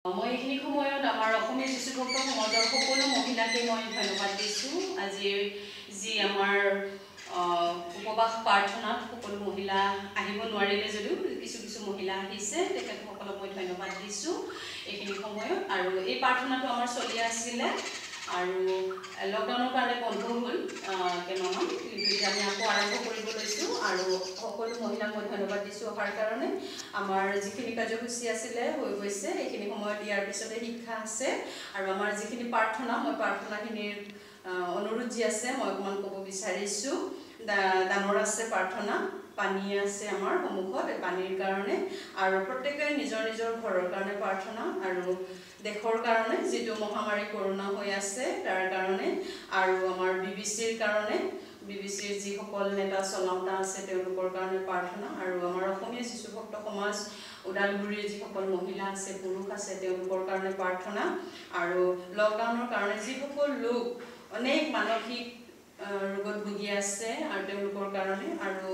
মই এইখিনি সময়ত আমাৰ অসমীয়া যীশুভক্ত সমাজৰ সকলো মহিলাকে মই ধন্যবাদ দিছোঁ। আজিৰ যি আমাৰ উপবাস প্ৰাৰ্থনাত সকলো মহিলা আহিব নোৱাৰিলে যদিও কিছু কিছু মহিলা আহিছে, তেখেতসকলক মই ধন্যবাদ দিছোঁ এইখিনি সময়ত। আৰু এই প্ৰাৰ্থনাটো আমাৰ চলি আছিলে আৰু লকডাউনৰ কাৰণে বন্ধ হ'ল কেইমাহমান, কিন্তু এতিয়া আমি আকৌ আৰম্ভ কৰিব লৈছোঁ। আৰু সকলো মহিলাক মই ধন্যবাদ দিছোঁ অহাৰ কাৰণে। আমাৰ যিখিনি কাৰ্যসূচী আছিলে হৈ গৈছে, এইখিনি সময়ত ইয়াৰ পিছতে শিক্ষা আছে। আৰু আমাৰ যিখিনি প্ৰাৰ্থনা, মই প্ৰাৰ্থনাখিনিৰ অনুৰোধ যি আছে মই অকণমান ক'ব বিচাৰিছোঁ। দানৰ আছে প্ৰাৰ্থনা, পানী আছে আমাৰ সন্মুখত, এই পানীৰ কাৰণে, আৰু প্ৰত্যেকে নিজৰ নিজৰ ঘৰৰ কাৰণে প্ৰাৰ্থনা, আৰু দেশৰ কাৰণে যিটো মহামাৰী কৰোণা হৈ আছে তাৰ কাৰণে, আৰু আমাৰ বি বি চিৰ কাৰণে, বি বি চিৰ যিসকল নেতা চলাওঁতা আছে তেওঁলোকৰ কাৰণে প্ৰাৰ্থনা, আৰু আমাৰ অসমীয়া যীশুভক্ত সমাজ ওদালগুৰিৰ যিসকল মহিলা আছে, পুৰুষ আছে, তেওঁলোকৰ কাৰণে প্ৰাৰ্থনা। আৰু লকডাউনৰ কাৰণে যিসকল লোক অনেক মানসিক ৰোগত ভুগি আছে আৰু তেওঁলোকৰ কাৰণে, আৰু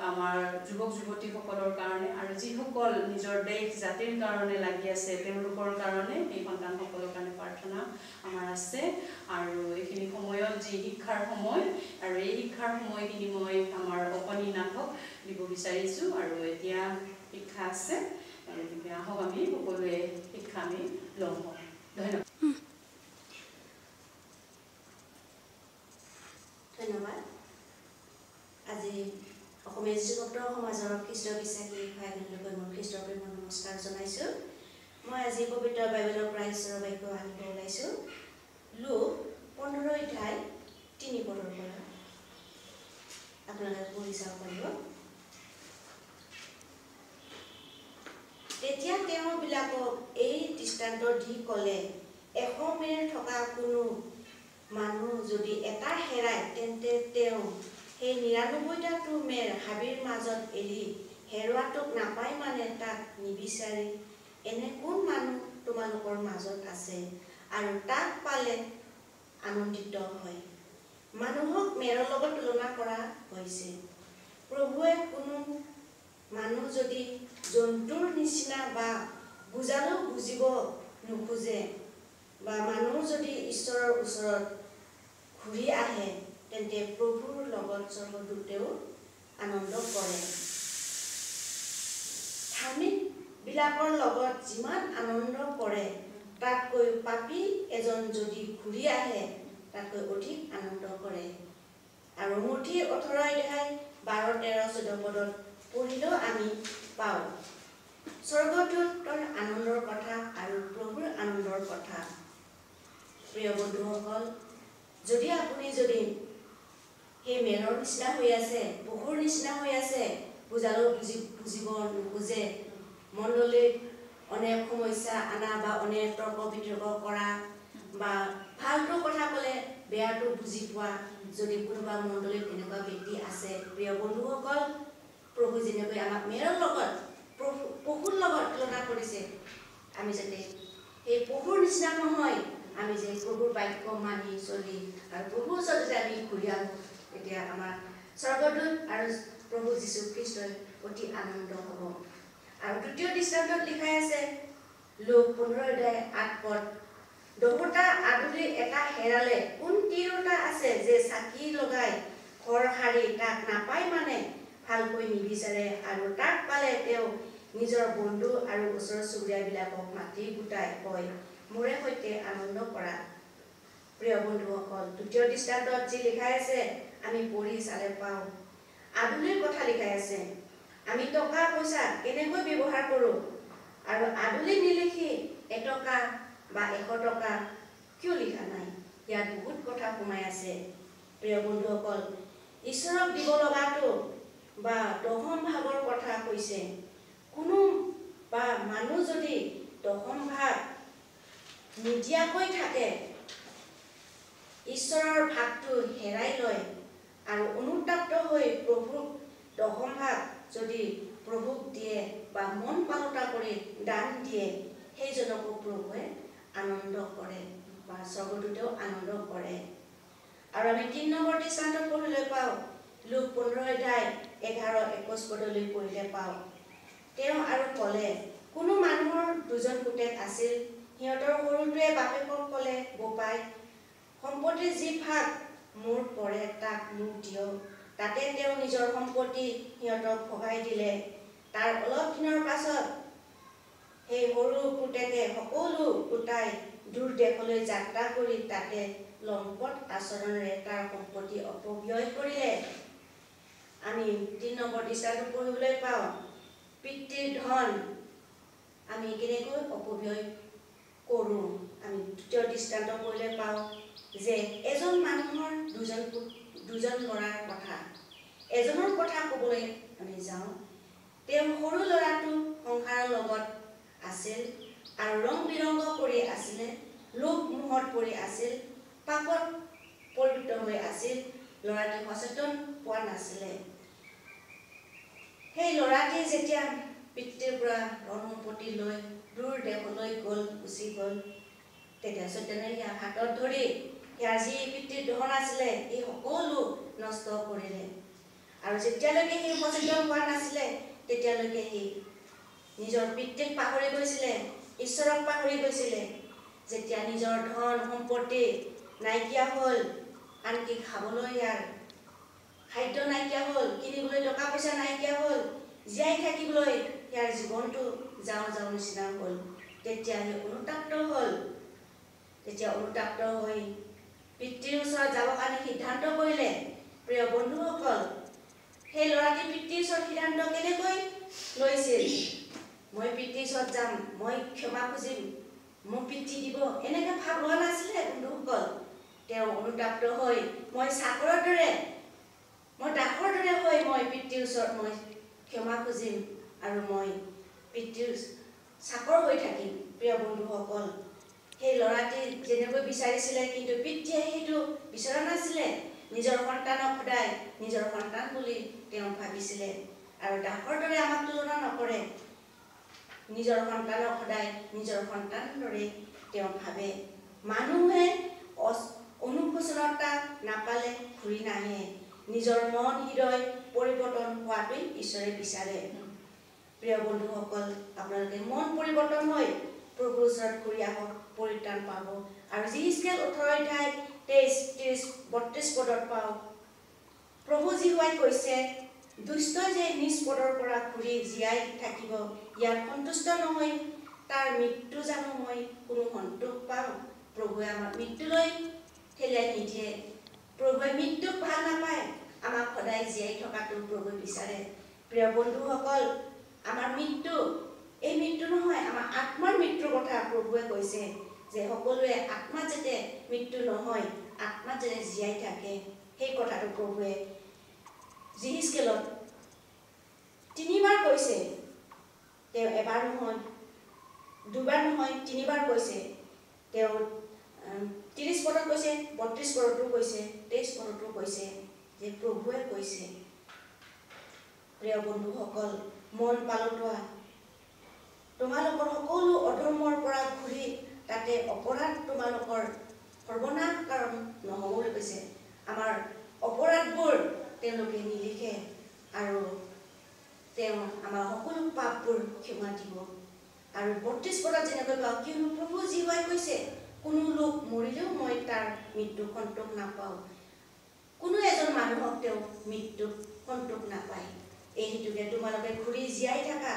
আমাৰ যুৱক যুৱতীসকলৰ কাৰণে, আৰু যিসকল নিজৰ দেশ জাতিৰ কাৰণে লাগি আছে তেওঁলোকৰ কাৰণে, এই সন্তানসকলৰ কাৰণে প্ৰাৰ্থনা আমাৰ আছে। আৰু এইখিনি সময়ত যি শিক্ষাৰ সময়, আৰু এই শিক্ষাৰ সময়খিনি মই আমাৰ অকণি নাথক দিব বিচাৰিছোঁ। আৰু এতিয়া শিক্ষা আছে, গতিকে আহক আমি সকলোৱে শিক্ষা আমি লওঁ। ধন্যবাদ। ধন্যবাদ। আজি অসমীয়া যীশুভক্ত সমাজৰ খ্ৰীষ্ট বিশ্বাসী ভাই ভনীলৈ মোৰ খ্ৰীষ্টৰ প্ৰেমৰ নমস্কাৰ জনাইছোঁ। মই আজি পবিত্ৰ বাইবেলৰ পৰা ঈশ্বৰৰ বাক্য আনিব ওলাইছোঁ। লোক 15 অধ্যায় 3 পদৰ পৰা আপোনালোকে পঢ়ি চাব পাৰিব। তেতিয়া তেওঁবিলাকক এই দৃষ্টান্ত দি ক'লে, 100 মেৰ থকা কোনো মানুহ যদি এটা হেৰায়, তেন্তে তেওঁ সেই 99টাটো মেৰ হাবিৰ মাজত এৰি হেৰুৱাটোক নাপায় মানে তাক নিবিচাৰি এনে কোন মানুহ তোমালোকৰ মাজত আছে আৰু তাক পালে আনন্দিত হয়। মানুহক মেৰৰ লগত তুলনা কৰা হৈছে। প্ৰভুৱে কোনো মানুহ যদি জন্তুৰ নিচিনা বা বুজালেও বুজিব নোখোজে বা মানুহ যদি ঈশ্বৰৰ ওচৰত ঘূৰি আহে, তেন্তে প্ৰভুৰ লগত স্বৰ্গদূতেও আনন্দ কৰে। ধাৰ্মিকবিলাকৰ লগত যিমান আনন্দ কৰে, তাতকৈ পাপী এজন যদি ঘূৰি আহে, তাতকৈ অধিক আনন্দ কৰে। আৰু মথি 18 অধ্যায় 12, 13, 14 পদত পঢ়িলেও আমি পাওঁ স্বৰ্গদূতৰ আনন্দৰ কথা আৰু প্ৰভুৰ আনন্দৰ কথা। প্ৰিয় বন্ধুসকল, যদি আপুনি যদি সেই মেৰৰ নিচিনা হৈ আছে, পশুৰ নিচিনা হৈ আছে, বুজালেও বুজিব নোখোজে, মণ্ডলীত অনেক সমস্যা আনা বা অনেক তৰ্ক বিতৰ্ক কৰা বা ভালটো কথা ক'লে বেয়াটো বুজি পোৱা, যদি কোনোবা মণ্ডলীত এনেকুৱা ব্যক্তি আছে, প্ৰিয় বন্ধুসকল, প্ৰভু যেনেকৈ আমাক মেৰৰ লগত, পশুৰ লগত তুলনা কৰিছে, আমি যাতে সেই পশুৰ নিচিনা নহয়, আমি যে প্ৰভুৰ বাক্য মানি চলি আৰু প্ৰভুৰ ওচৰত যদি আমি ঘূৰি আহোঁ, তেতিয়া আমাৰ স্বৰ্গদূত আৰু প্ৰভু যীশুখ্ৰীষ্টই অতি আনন্দ হ'ব। আৰু দ্বিতীয় দৃষ্টান্তত লিখাই আছে লোক 15 অধ্যায় 8 পদ, 10টা আদুলি এটা হেৰালে কোন তিৰোতা আছে যে চাকি লগাই ঘৰ সাৰি তাক নাপায় মানে ভালকৈ নিবিচাৰে, আৰু তাক পালে তেওঁ নিজৰ বন্ধু আৰু ওচৰ চুবুৰীয়াবিলাকক মাতি গোটাই কয়, মোৰে সৈতে আনন্দ কৰা। প্ৰিয় বন্ধুসকল, দ্বিতীয় দৃষ্টান্তত যি লিখাই আছে আমি পঢ়ি চালে পাওঁ আদুলিৰ কথা লিখাই আছে। আমি টকা পইচা কেনেকৈ ব্যৱহাৰ কৰোঁ, আৰু আদুলি নিলিখি 1 টকা বা 100 টকা কিয় লিখা নাই? ইয়াত বহুত কথা সোমাই আছে। প্ৰিয় বন্ধুসকল, ঈশ্বৰক দিব লগাটো বা দশম ভাগৰ কথা কৈছে। কোনো বা মানুহ যদি দশম ভাগ নিদিয়াকৈ থাকে, ঈশ্বৰৰ ভাগটো হেৰাই লয় আৰু অনুতাপ্ত হৈ প্ৰভুক দশম ভাগ যদি প্ৰভুক দিয়ে বা মন পালোতা কৰি দান দিয়ে, সেইজনকো প্ৰভুৱে আনন্দ কৰে বা স্বৰ্গদূতেও আনন্দ কৰে। আৰু আমি 3 নম্বৰ দৃষ্টান্তত পঢ়িবলৈ পাওঁ, লোক 15 অধ্যায় 11, 21 পদলৈ পঢ়িলে পাওঁ, তেওঁ আৰু ক'লে, কোনো মানুহৰ দুজন পুতেক আছিল। সিহঁতৰ সৰুটোৱে বাপেকক ক'লে, বোপাই, সম্পত্তিৰ যি ভাগ মোৰ পৰে তাক মোক দিয়ক। তাতে তেওঁ নিজৰ সম্পত্তি সিহঁতক ভগাই দিলে। তাৰ অলপ দিনৰ পাছত সেই সৰু পুতেকে সকলো গোটাই দূৰ দেশলৈ যাত্ৰা কৰি তাতে লম্পট আচৰণেৰে তাৰ সম্পত্তি অপব্যয় কৰিলে। আমি 3 নম্বৰ দৃষ্টান্ত পঢ়িবলৈ পাওঁ, পিতৃৰ ধন আমি কেনেকৈ অপব্যয় কৰোঁ। আমি দ্বিতীয় দৃষ্টান্ত পঢ়িবলৈ পাওঁ যে এজন মানুহৰ দুজন ল'ৰাৰ কথা। এজনৰ কথা ক'বলৈ আমি যাওঁ, তেওঁ সৰু ল'ৰাটো সংসাৰৰ লগত আছিল আৰু ৰং বিৰংগ কৰি আছিলে, লোভ মোহত পৰি আছিল, পাপত পৰিণত হৈ আছিল। ল'ৰাটি সচেতন পোৱা নাছিলে। সেই ল'ৰাটি যেতিয়া পিতৃৰ পৰা ধন সম্পত্তি লৈ দূৰ দেশলৈ গ'ল, গুচি গ'ল, তেতিয়া চৈতানে ইয়াৰ হাতত ধৰি ইয়াৰ যি পিতৃৰ ধন আছিলে সেই সকলো নষ্ট কৰিলে। আৰু যেতিয়ালৈকে সি সচেতন হোৱা নাছিলে তেতিয়ালৈকে সি নিজৰ পিতৃক পাহৰি গৈছিলে, ঈশ্বৰক পাহৰি গৈছিলে। যেতিয়া নিজৰ ধন সম্পত্তি নাইকিয়া হ'ল, আনকি খাবলৈ ইয়াৰ খাদ্য নাইকিয়া হ'ল, কিনিবলৈ টকা পইচা নাইকিয়া হ'ল, জীয়াই থাকিবলৈ ইয়াৰ জীৱনটো যাওঁ যাওঁ নিচিনা হ'ল, তেতিয়া সি অনুতাপ্ত হ'ল। তেতিয়া অনুতাপ্ত হৈ পিতৃৰ ওচৰত যাবৰ কাৰণে সিদ্ধান্ত কৰিলে। প্ৰিয় বন্ধুসকল, সেই ল'ৰাটি পিতৃৰ ওচৰত সিদ্ধান্ত কেনেকৈ লৈছিল? মই পিতৃৰ ওচৰত যাম, মই ক্ষমা খুজিম, মোক পিতৃ দিব, এনেকৈ ভাৱ লোৱা নাছিলে বন্ধুসকল। তেওঁ অনুতাপ্ত হৈ মই চাকৰৰ দৰে, মই দাসৰ দৰে হৈ মই পিতৃৰ ওচৰত মই ক্ষমা খুজিম আৰু মই পিতৃৰ চাকৰ হৈ থাকিম। প্ৰিয় বন্ধুসকল, সেই ল'ৰাটি যেনেকৈ বিচাৰিছিলে, কিন্তু পিতৃয়ে সেইটো বিচৰা নাছিলে। নিজৰ সন্তানক সদায় নিজৰ সন্তান বুলি তেওঁ ভাবিছিলে আৰু দাসৰ দৰে আমাক তুলনা নকৰে। নিজৰ সন্তানক সদায় নিজৰ সন্তান দৰে তেওঁ ভাবে। মানুহে অনুশোচনতা নাপালে ঘূৰি নাহে। নিজৰ মন হৃদয় পৰিৱৰ্তন হোৱাটোৱেই ঈশ্বৰে বিচাৰে। প্ৰিয় বন্ধুসকল, আপোনালোকে মন পৰিৱৰ্তন হৈ প্ৰভুৰ ওচৰত ঘূৰি আহক, পৰিত্ৰাণ পাব। আৰু যিহিষ্কেল 18 অধ্যায় 23, 30, 32 পদত পাওঁ, প্ৰভু যিহোৱাই কৈছে, দুষ্টই যে নিজ পদৰ পৰা ঘূৰি জীয়াই থাকিব, ইয়াত সন্তুষ্ট নহৈ তাৰ মৃত্যু জানো মই কোনো সন্তোষ পাওঁ? প্ৰভুৱে আমাক মৃত্যুলৈ ঠেলিয়াই নিদিয়ে। প্ৰভুৱে মৃত্যুক ভাল নাপায়, আমাক সদায় জীয়াই থকাটো প্ৰভুৱে বিচাৰে। প্ৰিয় বন্ধুসকল, আমাৰ মৃত্যু এই মৃত্যু নহয়, আমাৰ আত্মাৰ মৃত্যুৰ কথা প্ৰভুৱে কৈছে যে সকলোৱে আত্মাত যাতে মৃত্যু নহয়, আত্মাত যাতে জীয়াই থাকে, সেই কথাটো প্ৰভুৱে যিহিষ্কেলত তিনিবাৰ কৈছে। তেওঁ এবাৰ নহয়, দুবাৰ নহয়, তিনিবাৰ কৈছে। তেওঁ 30 পদত কৈছে, 32 পদতো কৈছে, 23 পদতো কৈছে যে প্ৰভুৱে কৈছে। প্ৰিয় বন্ধুসকল, মন পালটোৱা, তোমালোকৰ সকলো অধৰ্মৰ পৰা ঘূৰি তাতে অপৰাধ তোমালোকৰ সৰ্বনাশ কাৰণ নহ'ব বুলি কৈছে। আমাৰ অপৰাধবোৰ তেওঁলোকে নিলিখে আৰু তেওঁ আমাৰ সকলো পাপবোৰ ক্ষমা দিব। আৰু 32 পদত যেনেকৈ পাওঁ, কিয়নো প্ৰভু যিহোৱাই কৈছে, কোনো লোক মৰিলেও মই তাৰ মৃত্যুক সন্তোষ নাপাওঁ। কোনো এজন মানুহক তেওঁ মৃত্যুক সন্তোষ নাপায়। এই হেতুকে তোমালোকে ঘূৰি জীয়াই থাকা।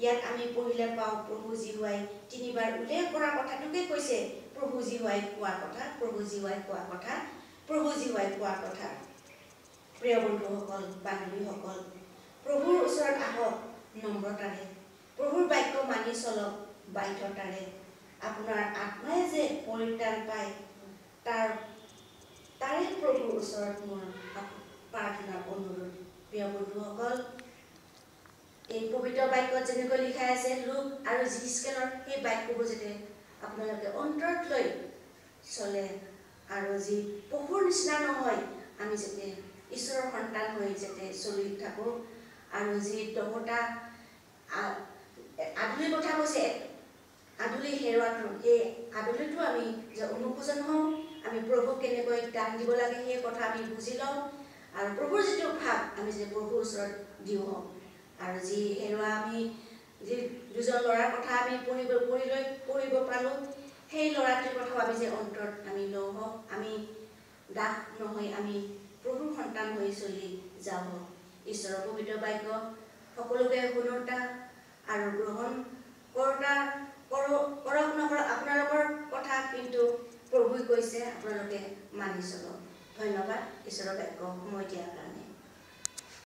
ইয়াত আমি পঢ়িলে পাওঁ, প্ৰভু যিহোৱাই তিনিবাৰ উল্লেখ কৰা কথাটোকে কৈছে। প্ৰভু যিহোৱাই কোৱা কথা, প্ৰভু যিহোৱাই কোৱা কথা, প্ৰভু যিহোৱাই কোৱা কথা। প্ৰিয় বন্ধুসকল, বান্ধৱীসকল, প্ৰভুৰ ওচৰত আহক নম্ৰতাৰে, প্ৰভুৰ বাক্য মানি চলক বাধ্যতাৰে। আপোনাৰ আত্মাই যে পৰিত্ৰাণ পায়, তাৰে প্ৰভুৰ ওচৰত মোৰ প্ৰাৰ্থনাৰ অনুৰোধ। প্ৰিয় বন্ধুসকল, এই পবিত্ৰ বাক্যত যেনেকৈ লিখা আছে, লোক আৰু যিহিষ্কেলৰ সেই বাক্যবোৰ যাতে আপোনালোকে অন্তৰত লৈ চলে আৰু যি পশুৰ নিচিনা নহয়, আমি যাতে ঈশ্বৰৰ সন্তান হৈ যাতে চলি থাকোঁ। আৰু যি দহটা আধুনিক কথা কৈছে, আধুনিক হেৰুৱাটো, সেই আধুনিকটো আমি যে অনুশোচন হওঁ, আমি প্ৰভুক কেনেকৈ দান দিব লাগে সেই কথা আমি বুজি লওঁ আৰু প্ৰভুৰ যিটো ভাৱ আমি যে প্ৰভুৰ ওচৰত দিওঁ হওঁ। আৰু যি হেৰুৱা আমি যি দুজন ল'ৰাৰ কথা আমি পঢ়িব পালোঁ, সেই ল'ৰাটিৰ কথাও আমি যে অন্তৰত আমি লওঁ হওক, আমি দাস নহৈ আমি প্ৰভুৰ সন্তান হৈ চলি যাওঁ। ঈশ্বৰৰ পবিত্ৰ বাক্য সকলোকে শুনোতা আৰু গ্ৰহণ কৰোতা কৰক নকৰক আপোনালোকৰ কথা, কিন্তু প্ৰভুই কৈছে আপোনালোকে মানি চলক। ধন্যবাদ ঈশ্বৰৰ বাক্য সময় দিয়াৰ কাৰণে।